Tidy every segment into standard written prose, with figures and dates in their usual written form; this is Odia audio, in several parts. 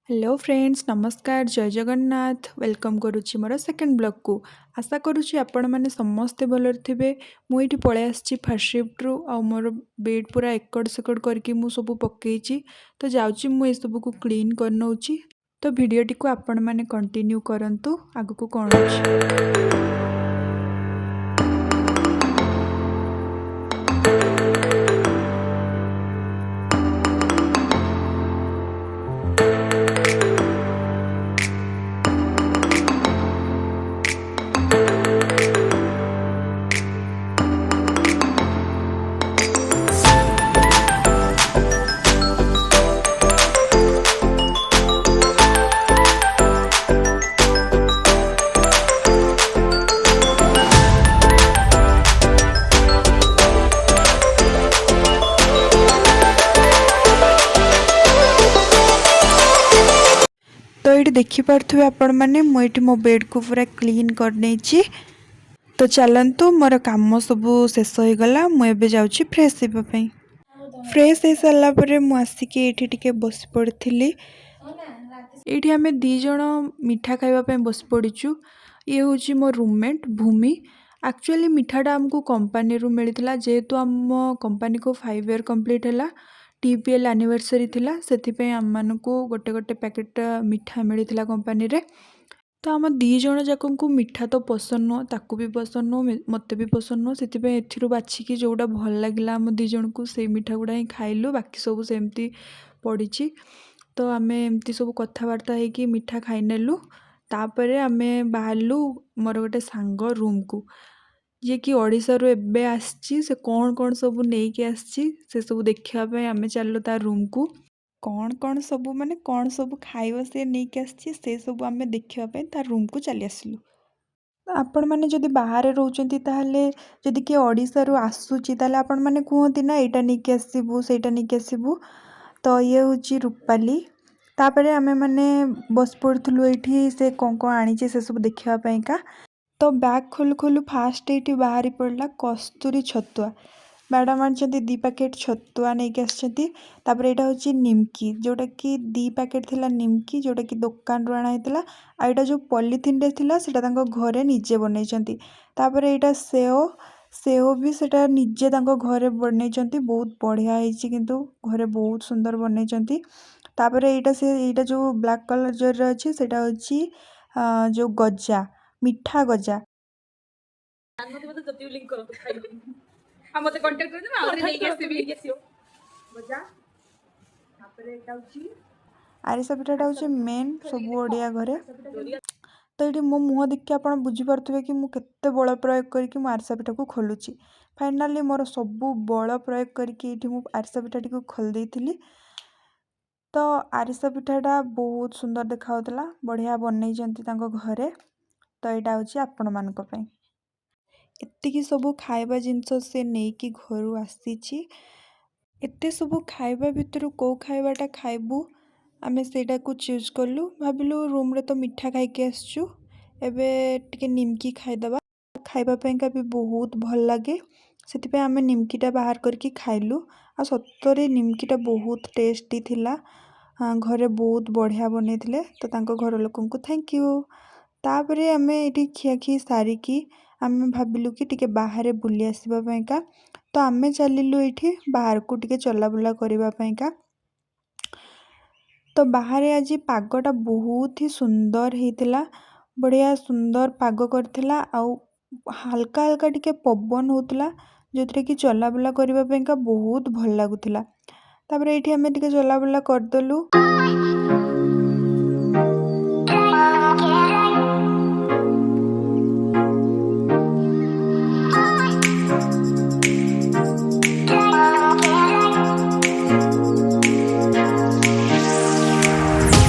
ହ୍ୟାଲୋ ଫ୍ରେଣ୍ଡସ୍, ନମସ୍କାର, ଜୟ ଜଗନ୍ନାଥ। Welcome କରୁଛି ମୋର ସେକେଣ୍ଡ ବ୍ଲଗ୍କୁ। ଆଶା କରୁଛି ଆପଣମାନେ ସମସ୍ତେ ଭଲରେ ଥିବେ। ମୁଁ ଏଇଠି ପଳେଇ ଆସିଛି ଫାର୍ଷ୍ଟ ସିଫ୍ଟରୁ ଆଉ ମୋର ବେଡ଼୍ ପୁରା ଏକଡ଼ ସେକଡ଼ କରିକି ମୁଁ ସବୁ ପକେଇଛି। ତ ଯାଉଛି, ମୁଁ ଏସବୁକୁ କ୍ଲିନ୍ କରିନେଉଛି। ତ ଭିଡ଼ିଓଟିକୁ ଆପଣମାନେ କଣ୍ଟିନ୍ୟୁ କରନ୍ତୁ, ଆଗକୁ କ'ଣ ଅଛି। ତ ଏଇଠି ଦେଖିପାରୁଥିବେ ଆପଣମାନେ, ମୁଁ ଏଇଠି ମୋ ବେଡ଼୍କୁ ପୁରା କ୍ଲିନ୍ କରିନେଇଛି। ତ ଚାଲନ୍ତୁ, ମୋର କାମ ସବୁ ଶେଷ ହୋଇଗଲା। ମୁଁ ଏବେ ଯାଉଛି ଫ୍ରେଶ୍ ହେବା ପାଇଁ। ଫ୍ରେଶ୍ ହେଇସାରିଲା ପରେ ମୁଁ ଆସିକି ଏଇଠି ଟିକେ ବସି ପଡ଼ିଥିଲି। ଏଇଠି ଆମେ ଦୁଇ ଜଣ ମିଠା ଖାଇବା ପାଇଁ ବସି ପଡ଼ିଛୁ। ଇଏ ହେଉଛି ମୋ ରୁମମେଟ୍ ଭୂମି। ଆକ୍ଚୁଆଲି ମିଠାଟା ଆମକୁ କମ୍ପାନୀରୁ ମିଳିଥିଲା। ଯେହେତୁ ଆମ କମ୍ପାନୀକୁ 5 ଇୟର୍ କମ୍ପ୍ଲିଟ୍ ହେଲା, ଟିପିଏଲ୍ ଆନିଭର୍ସରୀ ଥିଲା, ସେଥିପାଇଁ ଆମମାନଙ୍କୁ ଗୋଟେ ଗୋଟେ ପ୍ୟାକେଟ୍ ମିଠା ମିଳିଥିଲା କମ୍ପାନୀରେ। ତ ଆମ ଦୁଇ ଜଣ ଯାକଙ୍କୁ ମିଠା ତ ପସନ୍ଦ ନୁହଁ। ତାକୁ ବି ପସନ୍ଦ ନୁହଁ, ମୋତେ ବି ପସନ୍ଦ ନୁହଁ। ସେଥିପାଇଁ ଏଥିରୁ ବାଛିକି ଯେଉଁଟା ଭଲ ଲାଗିଲା ଆମ ଦୁଇ ଜଣଙ୍କୁ, ସେଇ ମିଠା ଗୁଡ଼ା ହିଁ ଖାଇଲୁ। ବାକି ସବୁ ସେମିତି ପଡ଼ିଛି। ତ ଆମେ ଏମିତି ସବୁ କଥାବାର୍ତ୍ତା ହେଇକି ମିଠା ଖାଇନେଲୁ। ତାପରେ ଆମେ ବାହାରିଲୁ ମୋର ଗୋଟେ ସାଙ୍ଗ ରୁମ୍କୁ, ଯିଏକି ଓଡ଼ିଶାରୁ ଏବେ ଆସିଛି। ସେ କ'ଣ କ'ଣ ସବୁ ନେଇକି ଆସିଛି, ସେସବୁ ଦେଖିବା ପାଇଁ ଆମେ ଚାଲିଲୁ ତା ରୁମ୍କୁ। କ'ଣ କ'ଣ ସବୁ, ମାନେ କ'ଣ ସବୁ ଖାଇବା ସେ ନେଇକି ଆସିଛି, ସେସବୁ ଆମେ ଦେଖିବା ପାଇଁ ତା ରୁମ୍କୁ ଚାଲି ଆସିଲୁ। ଆପଣମାନେ ଯଦି ବାହାରେ ରହୁଛନ୍ତି, ତାହେଲେ ଯଦି କିଏ ଓଡ଼ିଶାରୁ ଆସୁଛି, ତାହେଲେ ଆପଣମାନେ କୁହନ୍ତି ନା, ଏଇଟା ନେଇକି ଆସିବୁ, ସେଇଟା ନେଇକି ଆସିବୁ। ତ ଇଏ ହେଉଛି ରୂପାଲି। ତାପରେ ଆମେମାନେ ବସି ପଡ଼ିଥିଲୁ ଏଇଠି, ସେ କ'ଣ କ'ଣ ଆଣିଛି ସେସବୁ ଦେଖିବା ପାଇଁକା। ତ ବ୍ୟାଗ୍ ଖୋଲୁ ଖୋଲୁ ଫାଷ୍ଟ ଏଇଠି ବାହାରି ପଡ଼ିଲା କସ୍ତୁରୀ ଛତୁଆ। ମ୍ୟାଡ଼ାମ୍ ଆଣିଛନ୍ତି, ଦୁଇ ପ୍ୟାକେଟ୍ ଛତୁଆ ନେଇକି ଆସିଛନ୍ତି। ତାପରେ ଏଇଟା ହେଉଛି ନିମକି, ଯେଉଁଟାକି ଦୁଇ ପ୍ୟାକେଟ୍ ଥିଲା ନିମକି, ଯେଉଁଟାକି ଦୋକାନରୁ ଅଣା ହେଇଥିଲା। ଆଉ ଏଇଟା ଯେଉଁ ପଲିଥିନ୍ରେ ଥିଲା, ସେଇଟା ତାଙ୍କ ଘରେ ନିଜେ ବନେଇଛନ୍ତି। ତାପରେ ଏଇଟା ସେଓ। ସେଓ ବି ସେଇଟା ନିଜେ ତାଙ୍କ ଘରେ ବନେଇଛନ୍ତି। ବହୁତ ବଢ଼ିଆ ହେଇଛି କିନ୍ତୁ, ଘରେ ବହୁତ ସୁନ୍ଦର ବନେଇଛନ୍ତି। ତାପରେ ଏଇଟା ସେ ଏଇଟା ଯେଉଁ ବ୍ଲାକ୍ କଲର୍ ଜରିରେ ଅଛି, ସେଇଟା ହେଉଛି ଯେଉଁ ଗଜା, ମିଠା ଗଜା। ଜାଣିନଥିବ ତ ଯଦି ଲିଙ୍କ କରନ୍ତୁ ଖାଇବି ଆଉ ମତେ କଣ୍ଟାକ୍ଟ କରିଦେବେ, ଆଉ ନେଇକି ଆସିବି। ନେଇକି ଆସିବ ଗଜା। ତାପରେ ଏଇଟା ହେଉଛି ଆରିସା ପିଠାଟା ହେଉଛି ମେନ୍ ସବୁ ଓଡ଼ିଆ ଘରେ। ତ ଏଇଠି ମୋ ମୁହଁ ଦେଖିକି ଆପଣ ବୁଝିପାରୁଥିବେ କି ମୁଁ କେତେ ବଳ ପ୍ରୟୋଗ କରିକି ମୁଁ ଆରିସା ପିଠାକୁ ଖୋଲୁଛି। ଫାଇନାଲି ମୋର ସବୁ ବଳ ପ୍ରୟୋଗ କରିକି ଏଇଠି ମୁଁ ଆରିସା ପିଠାଟିକୁ ଖୋଲି ଦେଇଥିଲି। ତ ଆରିସା ପିଠାଟା ବହୁତ ସୁନ୍ଦର ଦେଖାଯାଉଥିଲା, ବଢ଼ିଆ ବନେଇଛନ୍ତି ତାଙ୍କ ଘରେ। ତ ଏଇଟା ହେଉଛି ଆପଣମାନଙ୍କ ପାଇଁ। ଏତିକି ସବୁ ଖାଇବା ଜିନିଷ ସେ ନେଇକି ଘରୁ ଆସିଛି। ଏତେ ସବୁ ଖାଇବା ଭିତରୁ କେଉଁ ଖାଇବାଟା ଖାଇବୁ, ଆମେ ସେଇଟାକୁ ଚୁଜ୍ କଲୁ। ଭାବିଲୁ ରୁମ୍ରେ ତ ମିଠା ଖାଇକି ଆସିଛୁ, ଏବେ ଟିକେ ନିମକି ଖାଇଦେବା। ଖାଇବା ପାଇଁକା ବି ବହୁତ ଭଲ ଲାଗେ। ସେଥିପାଇଁ ଆମେ ନିମକିଟା ବାହାର କରିକି ଖାଇଲୁ। ଆଉ ସତରେ ନିମକିଟା ବହୁତ ଟେଷ୍ଟି ଥିଲା। ଘରେ ବହୁତ ବଢ଼ିଆ ବନେଇଥିଲେ। ତ ତାଙ୍କ ଘର ଲୋକଙ୍କୁ thank you. ତାପରେ ଆମେ ଏଇଠି ଖିଆଖିଇ ସାରିକି ଆମେ ଭାବିଲୁ କି ଟିକେ ବାହାରେ ବୁଲି ଆସିବା ପାଇଁକା। ତ ଆମେ ଚାଲିଲୁ ଏଇଠି ବାହାରକୁ ଟିକେ ଚଲାବୁଲା କରିବା ପାଇଁକା। ତ ବାହାରେ ଆଜି ପାଗଟା ବହୁତ ହି ସୁନ୍ଦର ହେଇଥିଲା। ବଢ଼ିଆ ସୁନ୍ଦର ପାଗ କରିଥିଲା ଆଉ ହାଲକା ହାଲକା ଟିକେ ପବନ ହେଉଥିଲା, ଯେଉଁଥିରେ କି ଚଲାବୁଲା କରିବା ପାଇଁକା ବହୁତ ଭଲ ଲାଗୁଥିଲା। ତାପରେ ଏଇଠି ଆମେ ଟିକେ ଚଲାବୁଲା କରିଦେଲୁ।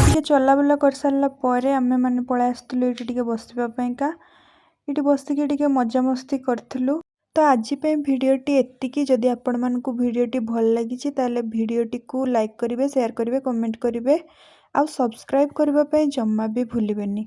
ଟିକେ ଚଲାବୁଲା କରିସାରିଲା ପରେ ଆମେମାନେ ପଳେଇ ଆସିଥିଲୁ ଏଇଠି ଟିକେ ବସିବା ପାଇଁକା। ଏଇଠି ବସିକି ଟିକେ ମଜାମସ୍ତି କରିଥିଲୁ। ତ ଆଜି ପାଇଁ ଭିଡ଼ିଓଟି ଏତିକି। ଯଦି ଆପଣମାନଙ୍କୁ ଭିଡ଼ିଓଟି ଭଲ ଲାଗିଛି, ତାହେଲେ ଭିଡ଼ିଓଟିକୁ ଲାଇକ୍ କରିବେ, ସେୟାର କରିବେ, କମେଣ୍ଟ କରିବେ ଆଉ ସବସ୍କ୍ରାଇବ୍ କରିବା ପାଇଁ ଜମା ବି ଭୁଲିବେନି।